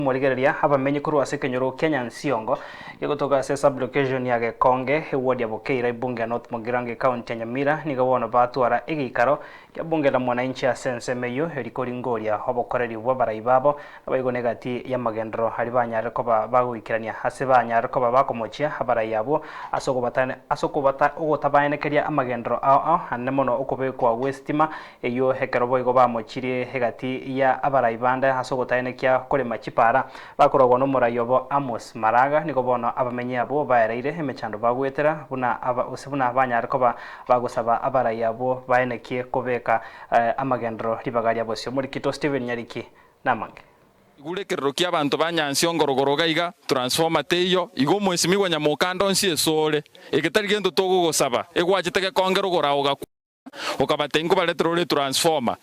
Morigereria abamenyi korwa ase ekenyoro kia Nyansiongo gegotoka ase sub-location ya Gekonge, eward ya Bokeira, ebunge ya North Mugirango ecounty ya Nyamira nigo bono batwara egeikaro kia bunge la mwananchi ase ensemo eyio eri koringoria obokoreri bw'abarai babo naboigo negati y'amagenderero aria banyarire koba bagoikerania ase banyarire koba bakomochia abarai abwo ase ase ogotabaenekeria amagenderero ao ao anene mono okobekwa gw'esitima Eyio ekero boigo bamochirie egati ya abarai bande ase ogotaenekia korema chipaara, bakoragwa nomorai obo Amos Maraga, nigo bono abamenyi abwo baereire emechando bagoetera buna aba gose buna banyare koba bagosaba abarai abwo baenekie kobeka amagenderero ribaga ria bosio. Omorikito Stephen Nyariki namange. Igure ekerero ki'abanto ba nyansi ongorogoro iga iga, transformer teiyo, igo omwesimigwa nyamokanda onsi esore, eke tari gento togogosaba, egwachete gekongera ogora ogakwa. Okabatebia, Nkobaretera ore etransformer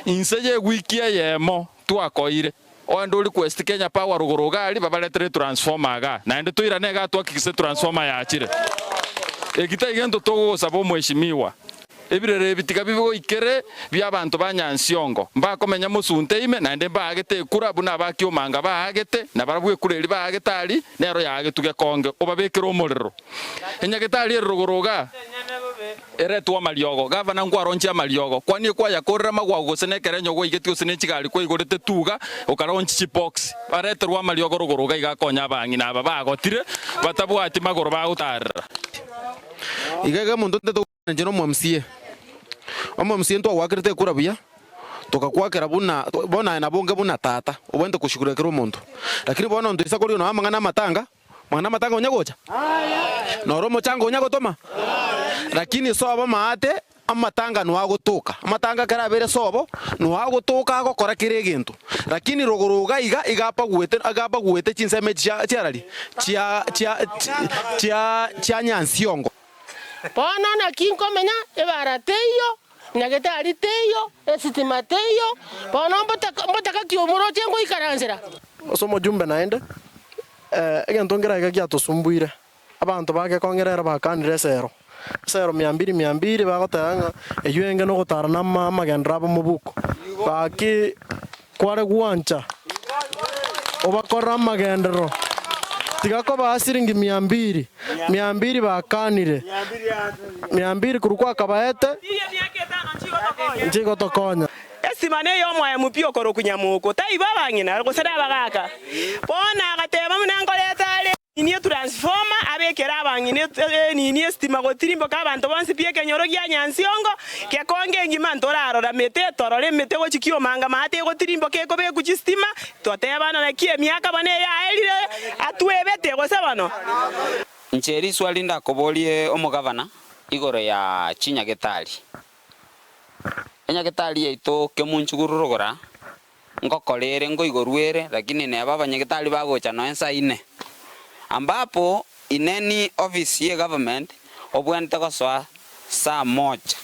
inse y'ewiki eyemo twakoire. Oende o request Kenya Power rogoro iga aria babaretere etransformer igaa. Naende toirane igaa twakikise etransformer yachire. Eki tari gento togogosaba omweshimiwa. Ebirero ebi tiga bibe goikere bi'abanto ba Nyansiongo. Mbakomenya mosunte ime, naende mbaagete ekura buna abakiomanga baagete, na barabwo ekura eria baagete aria nero yaagetwe gekonge. Obabekere omorero. Enyagetari ere rogoro igaa. Eretwe amariogo, gavana nkwaronchie amariogo, kwanie kwayakorire amagwago gose nekerenyo gwaigetie gose nechigari kwaigorete tuga okaronchia chibox. Bareterwe amariogo rogoro iga iga akonye abang'ina aba bagotire batabwati magoro bagotarera. Iga iga omonto ntete gokwana inche na omo-MCA. Omo-MCA ntwagwakerete ekura buya, tokakwakera buna bono aye nabo onge buna tata, obwenerete koshughulikia kera omonto. Lakini bono ntoisa koria nonya amang'ana amatanga, Mwana amatanga onya gocha? Noro omochango onya gotoma? Lakini sobo maate amatanga noa agotoka. Amatanga ekero abeire sobo, noa agotoka agokora kera egento. Lakini rogoro iga iga iga abaguete iga abaguete chinsemo echi chia chiarari chia chia chia chia nyansiongo. Bono naki nkomenya, ebara teiyo, nyagetari teiyo, esitima teiyo, bono mbotaka mbotaka ki omoroche ngoikaransera? Ase omojumbe naende, Egento nkere iga giatosumbuire, abanto bagekong'era ere bakanire esero, esero mia mbiri mia mbiri bagoteba ng'a eyio enge nogotara na amagenderero abo mobuko. Gaki kware gwancha obakorere amagenderero, tiga kobaa siringi mia mbiri, mia mbiri bakanire, mia mbiri korwa kwakabaete nchigotokonya. Esima ney'omoemu pi okorokwa nyamoko, taibo abang'ina, gose nabagaaka. Bono agateba buna nkoreta are enini etransformer, abekere abang'ina enini esitima gotirimboka abanto bonsi pi ekenyoro gia Nyansiongo, gekonge engima ntorarora mete etorore emete gochia kiomanga maate egotirimboka ekobekwa chistima, twatebana naki emiaka bono eyaerire atwebete gose bono. Inche riswali ndakoborie omogavana igoro ya chinyagetari. Enyagetari yaito kemunchuguru rogora, ngokora ere, nkoigorwa ere, lakini neba abanyagetari bagocha nonya saa ine. Ambapo in any office ye government obwenerete gosoa saa moja.